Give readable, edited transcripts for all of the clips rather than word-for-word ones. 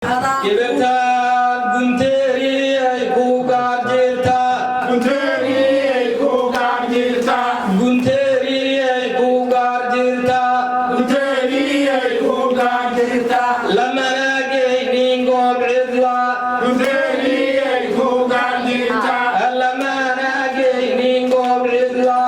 Gabartaan gunteeriyay ku gaar jirtaa. Gunteeriyay ku gaar jirtaa. Gunteeriyay ku gaar jirtaa. Gunteeriyay ku gaar jirtaa. Lamana geynin goob cidla. Gunteeriyay ku gaar jirtaa. Lamana geynin goob cidla.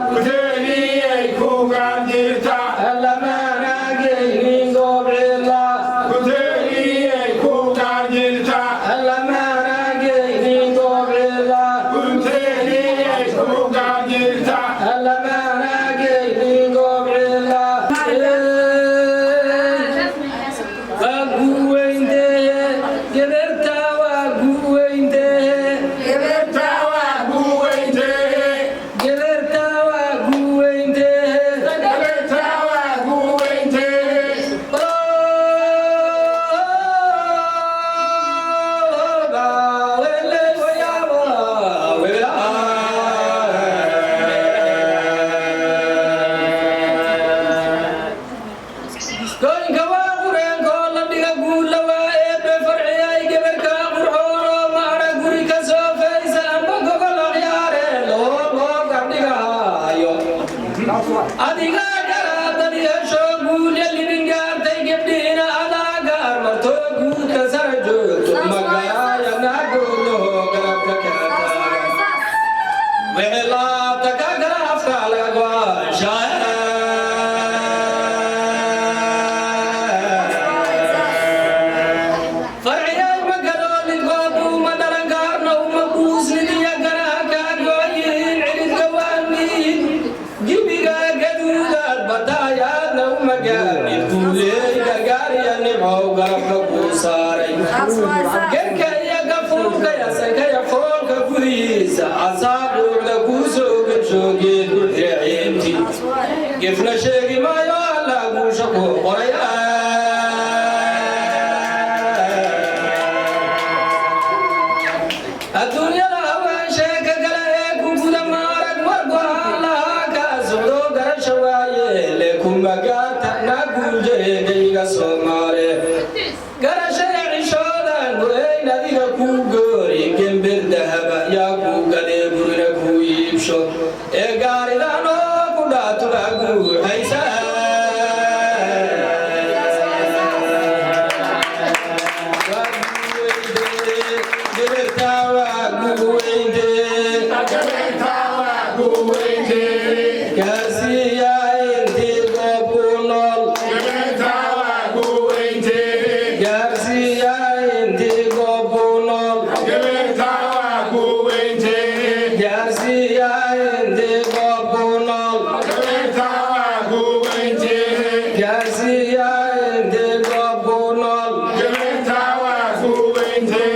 Gunteeriyay ku gaar jirtaa. Lamana geynin goob cidla. Gunteeriyay ku gaar jirtaa. Lamana geynin goob cidla. Gunteeriyay ku gaar jirtaa. Lamana geynin goob cidla. Waa guweyntee gabarta, waa guweyntee. Gabarta waa guweyntee. Gabarta waa guweyntee. Gabarta waa guweyntee. Gooyinka waa qureenkoo la dhiga, guula waa eebbe. Farciyay gabarkaa qurxoonoo maara guri ka soo faysa amba gogol akhyaare loo gardhigaayo. Adigaa garaadadi heshoo guulya libin gaartay, gebdhiina adaa gaar martoo guudka sara joogto magaaya naagoodahoo garabka kaataagan wixii laabta ka kala afka laga go'aanshaa. Farciyay magaloolin goobuuma dhalan kaarna uma buusnin iyo ganaha kaa gooyihin cilidka waaniin gibiga gaduudaad bataayaadna uma gaanin guuleey gargaariya nimcow garabka kuu saaray gerka iyo gafuurka yasankaya foolka gudihiisa asaa quucda kuu soo gajoogeed gulxiraciinti gefna sheegi maayo Allaa guusha kuu qoray. Adduunyada haween sheeka kale ee ku guda maarag mar go'aan lahaa kaa socdo garasha waaye le kuma gaarta naa guuljareegayga Soomaale garashada cishoodan go'ayn adiga kuu goori gembir dahaba yaa kuu gadee gurina kuu iibsho ee gaaridan oo ku dhaatuba guuxaysa. Gabartaa waa guweyntee. Gabarta waa guweyntee. Gaarsiiya intii goob ku nool. Gabarta waa guweyntee. Gaarsiiya intii goob ku nool. Gabarta waa guweyntee. Gaarsiiya intii goob ku nool. Gabarta waa guweyntee. Gaarsiiya intii goob ku nool. Gabarta waa guweyntee.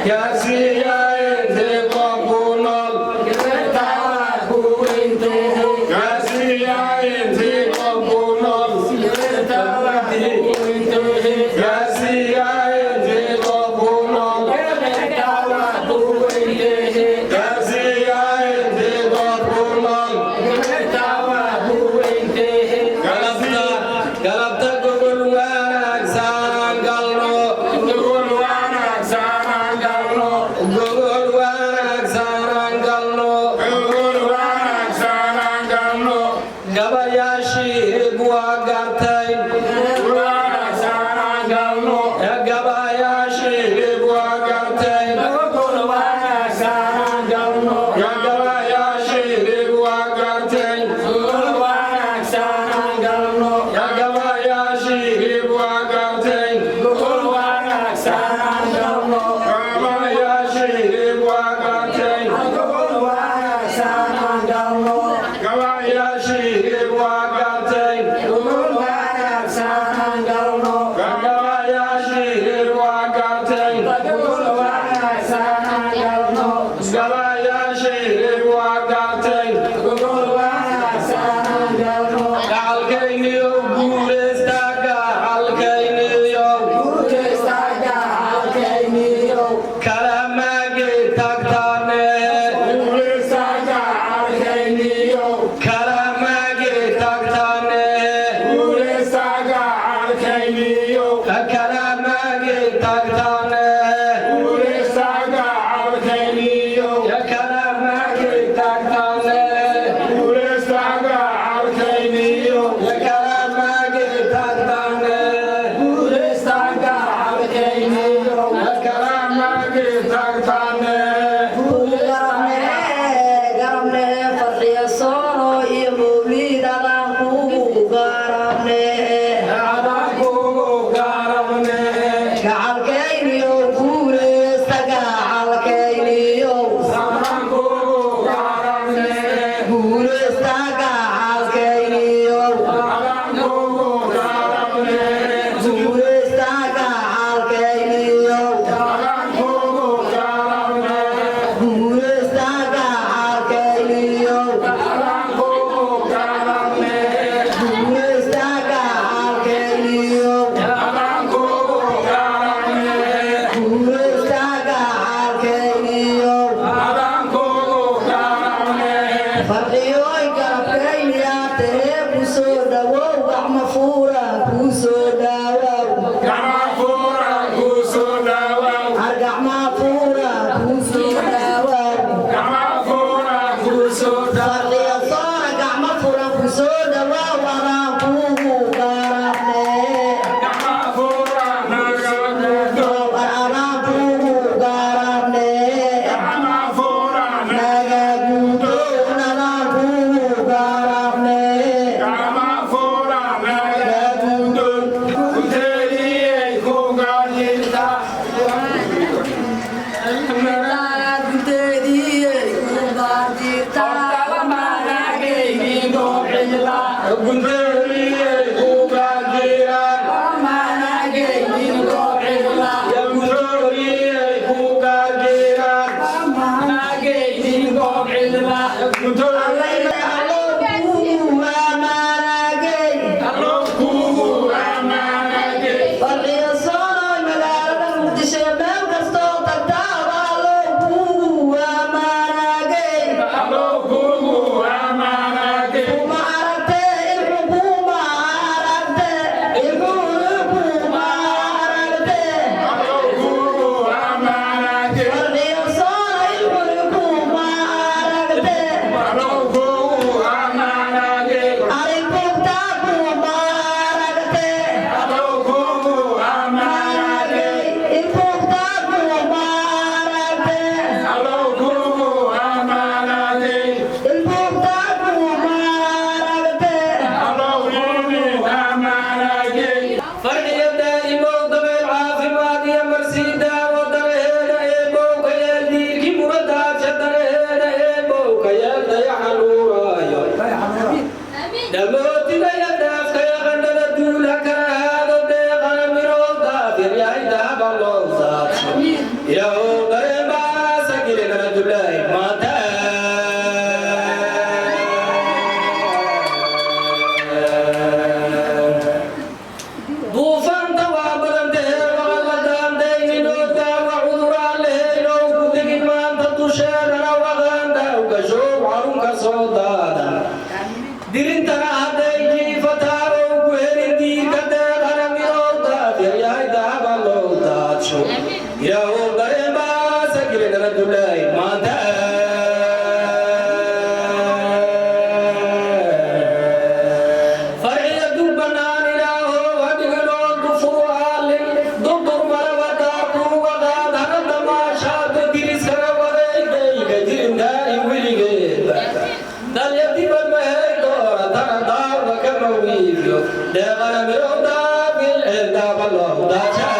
Gaarsiiya intii goob ku nool. Gabarta waa guweyntee. Gaarsiiya intii goob ku nool. Gabarta waa guweyntee. Gaarsiiya intii goob ku nool. Gabarta waa guweyntee. Gaarsiiya intii goob ku nool. Gabarta waa guweyntee. Galabta galabta gogol wanaagsan galno. Gogol wanaagsan galno. Gogol wanaagsan galno. Gogol wanaagsan galno. Gabayaashii waa gartay. Gogol wanaagsan galno. Gabayaashii waa gartay. Gogol wanaagsan galno. Gabayaashii waa gartay. Gogol wanaagsan galno. Gabayaashii waa gartay. Gogol wanaagsan galno. Gabayaashii waa gartay. Gogol wanaagsan galno. Gabayaashii waa gartay. Gogol wanaagsan galno. Gabayaashii waa gartay. Gogol wanaagsan galno. Gabayaashii waa gartay. Gogol wanaagsan galno. Gacalkayniyo guulaysta, gacalkayniyo. Guulaysta. taagtaane. Ya kala maagay taagtaane. Ya kala maagay taagtaane. Ya kala maagay taagtaane. Garabne Farxiya Soono iyo Mawliid adaan kugu garabne. Adaan kugu garabne. Gacalkayniyo guuleysta gacalkayniyo. Adaan kugu garabne. Guuleysta gacalkayniyo. Adaan kugu garabne. Guuleysta gacalkayniyo. Adaan kugu garabne. Guuleysta gacalkayniyo. Adaan kugu garabne. Guuleysta gacalkayniyo. Adaan kugu garabne. Guuleysta gacalkayniyo. Adaan kugu garabne. Farxiyooy garabkayniyaa tahee ku soo dhawow gacmo fuura ku soo dhaawow. Gacma furan ku soo dhawaaw. Argacma fuura ku soo dhaawow. Gacma furan ku soo dhawaaw. Farxiyo Soona gacmo furan ku soo dhawaaw adaan kugu garabne. Gacma furan naga guddo. Adaan kugu garabne. Gacma furan Naga gudoon adaan kugu garabne. Gacma furan naga guddo. Kunteeliyey ku gaajirta. Gunteeliyey ku gaajiraan. Ya gunteeliyey ku gaajiraan. Allo kugu amaanagey. Allo kugu amaanagey. Allo kugu amaanagey. Allo kugu amaanagey. Allo kugu amaanagey. Allo kugu amaanagey. Allo kugu amaanagey. Farxiyo daa'imow dabeel caafimaad iyo marsii daawo danaheeda eebow ka yeel diirki muradaasha danaheeda eebow ka yeel dayaxa nuuraayo. Dhamootidaya dhaafkaya qandhada duul ha kala ahaado deeqana miroo daafir yahay dahaba loo saadsho. Ilaahow dareen baasa gelinana dulaay maanta. Duufaanta waa badantahee waqaladaandayninoo daawa cuduraan lahaynoo ku degin maanta dusheedana waqaandaaw gashoow xarunka soo daadan. Dirintana hadday jiifataanow ku helin diirka deeqana midoo daafir yahay dahaba loo daadsho. Ilaahow dareen baasa gelinana dulaay maanta. Farxiya dul bannaan ilaahow hadhiganoo dufuru aalin durdur maraba daartuuga qaad hana damaashaado diriskana wadeegdayga jirin daa'im weligeedba. Dalya dibad mahey doona tana daarba kama wiifyo deeqana mirow daafil eeldaaba loo daasha.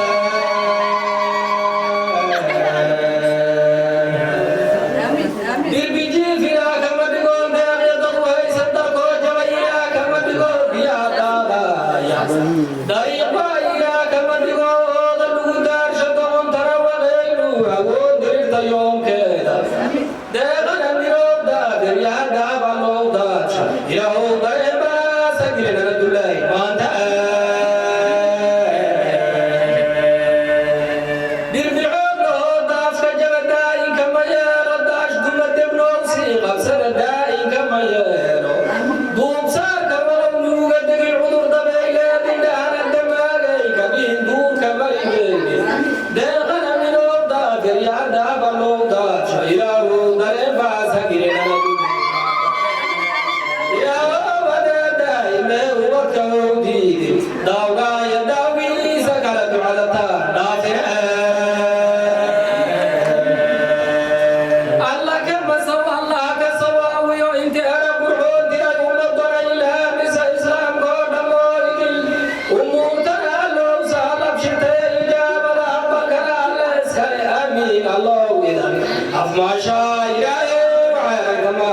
Aamiin Allow idan afmaashaa Ilaahay waxaan kama.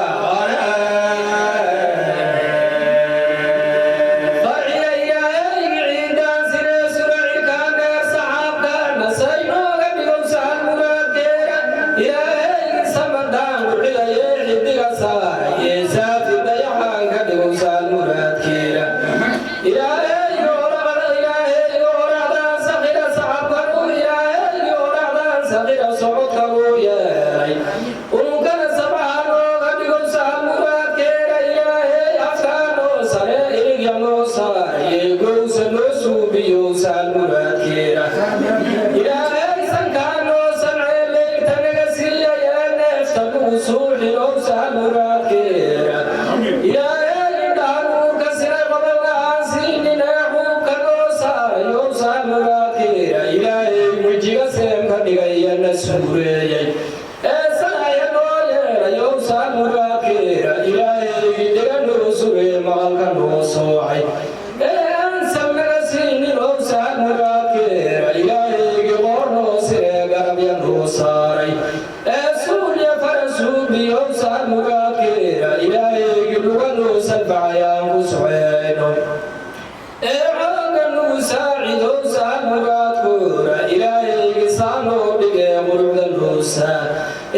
Farciga Ilaahay ciidaan siree sura cirkaan dheer saxaabka nasay nooga dhigow sahal muraadkeeda. Ilaahay samadaan qurxidayee xidiga saarayee saafi dayaxaan ka dhigow sahal muraadkeeda. Ilaahay oraxda, Ilaahay oraxdaan sakhira saxabkan, Ilaahay oraxdaan sakhira socodka uu yeelay ununkana sabcaha nooga dhigow sahal muraadkeeda. Ilaahay afkaa noo sare iligya noo saaraye gowsa noo suubiyo sahal muraadkeeda. Ilaahay sankaa noo sancee leyrta naga siiyayee neefta nugu suuxinow sahal muraadkeeda. Ilaahay indhaha nuurka siray qobolna aan siinin ee xuubka noo saarayow sahal muraadkeeda. Ilaahay wejiga seemka dhigayana suureeyey ee sanaya noo yeelayow sahal muraadkeeda. Ilaahay dhiga noo suree maqalka noo soocay ee aan samnaga siinin ow sahal muraadkeeda. Ilaahaygi qoor noo siree garabya noo saaray ee suulya farasuubiyow sahal muraadkeeda. Ilaahaygi luga noo salbacayaan ku soceyno ee xooga nugu saacidow sahal muraadkooda. Ilaahaygi saa noo dhigee quruxda noo saa,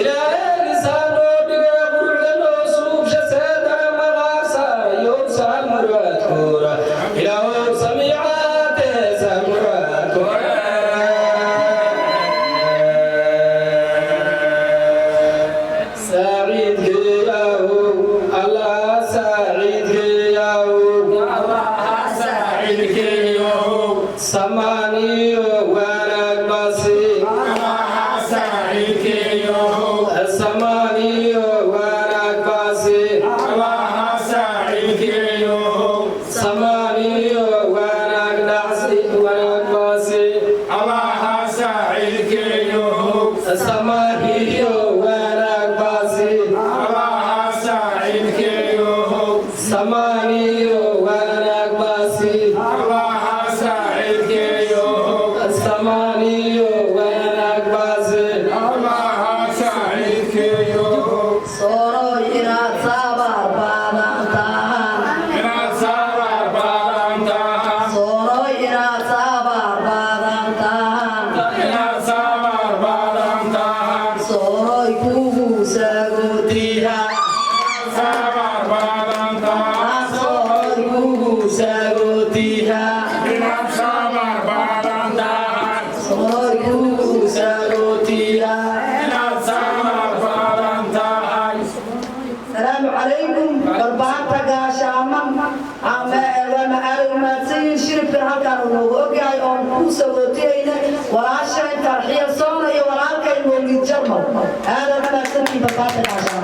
Ilaahaygi saa noo dhigee quruxda noo suubsha seedana maqaar saarayow sahal muraadkooda. Ilaahow samiicaatee sahal muraadkooda. Saaciidkeeyahow Allah, saaciidkeeyahow samaaniyo wanaag basi, samaaniyo wanaag basi, samaaniyo wanaag dhacsi wanaag basi, samaaniyo wanaag basi, samaaniyo wanaag basi, samaaniyo wanaag basi. Sooroy inaad sabar badan tahan, sooroy inaad sabar badan tahan, sooroy kugu sagootiha, sooroy kugu sagootiha, sooroy kugu sagootiha. Salaamu calaykum. Barbaarta Gaashaaman ama waa macaali mahadsanyihin shiribkan halkaan uu noogu ogyahay oon ku sagootiyeyna walaashayn Farxiya Soona iyo walaalkayn Mawlid Jarmal. Aadaad mahadsantihiin, barbaarta Gaashaaman.